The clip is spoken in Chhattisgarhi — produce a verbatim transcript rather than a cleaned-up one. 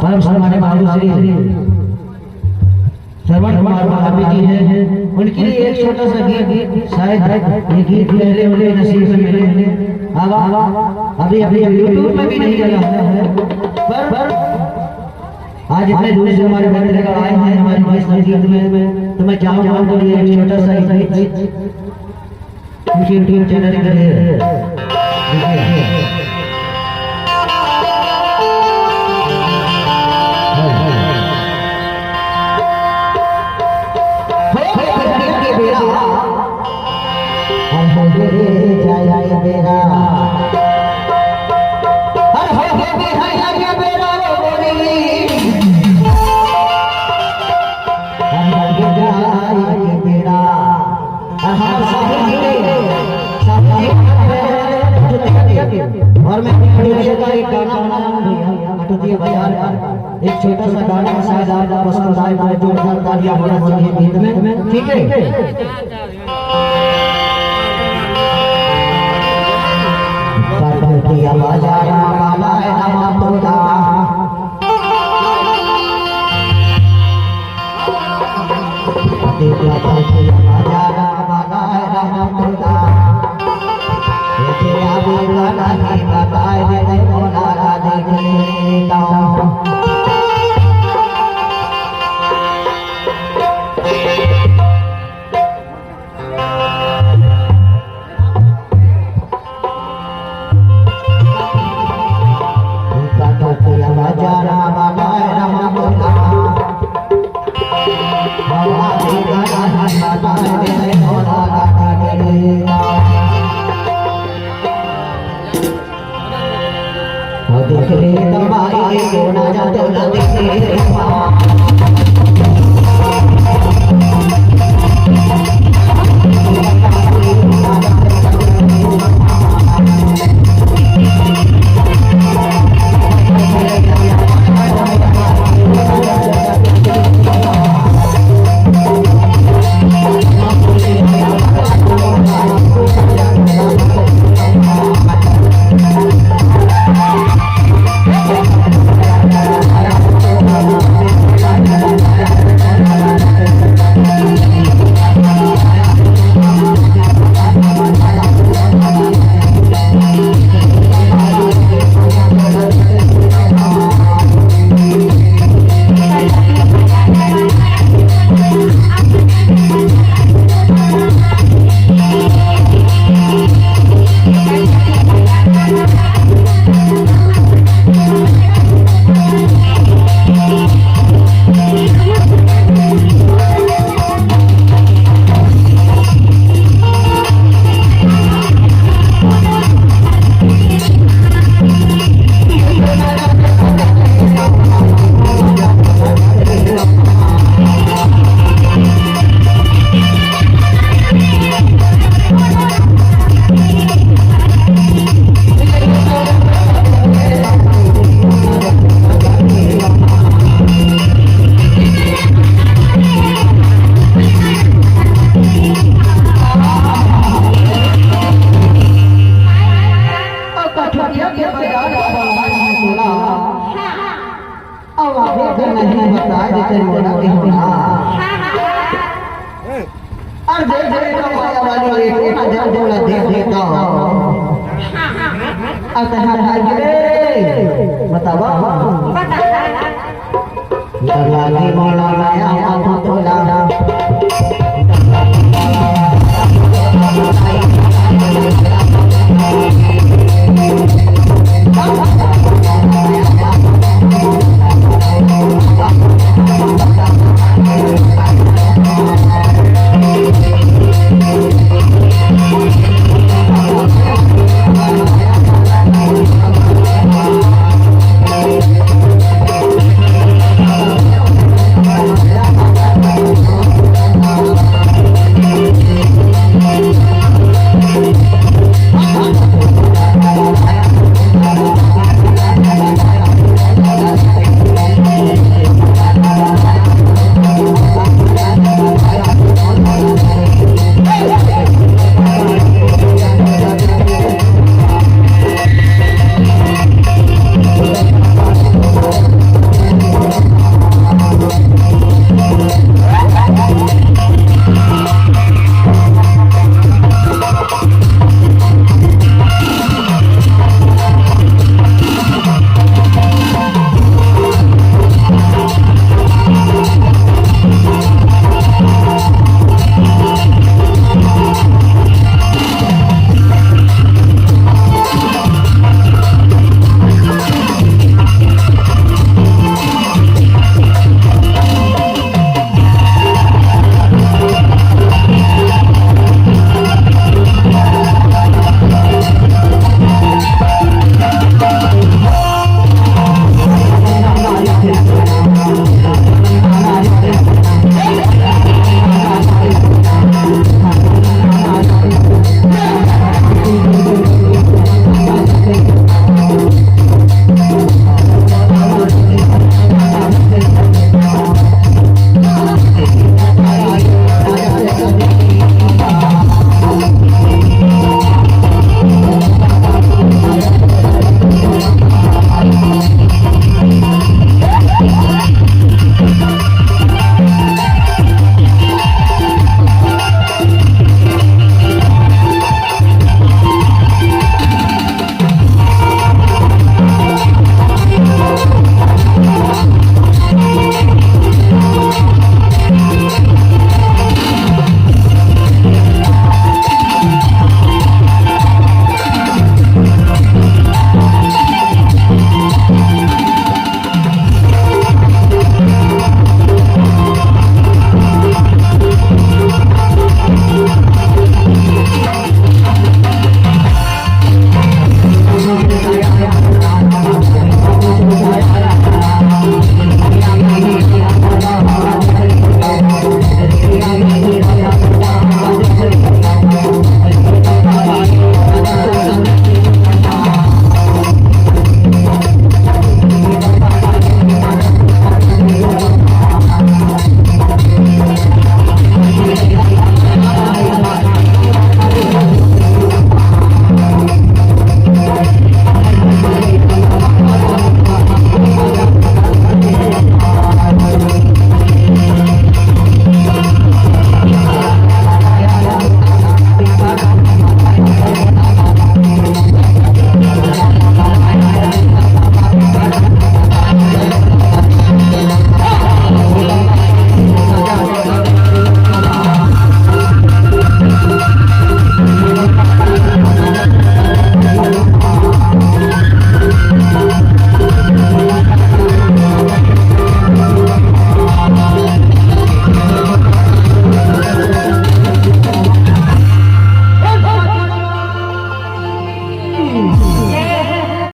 परम सम्मानित बाबू श्री श्रवण कुमार महाराज जी हैं, उनके लिए एक छोटा सा गीत, शायद ये गीत पहले उन्हें नसीब में मिले। अब अभी, अभी YouTube में भी नहीं लगा है, पर, पर आज इतने दूर से हमारे मित्र आए हैं हमारे इस संगीत में, तो मैं चाहूंगा उनके लिए एक छोटा सा गीत। उनके YouTube चैनल के लिए। और मैं कटोरिया का एक गाना बना रहा हूँ भैया, कटोरिया बाजार का एक छोटा सा गाना, शायद आपको पसंद आए, तो जोरदार तालियां होना चाहिए गीत में, ठीक है? कटोरिया बाजार वाला है ना मामूला। अब आगे का नहीं बता देते मोला के होला। और देख देख तो माया वाली एक ना जब जोड़ा देख देता हूँ। अब तहां भाग रे। बतावा। डर लागे मोला माया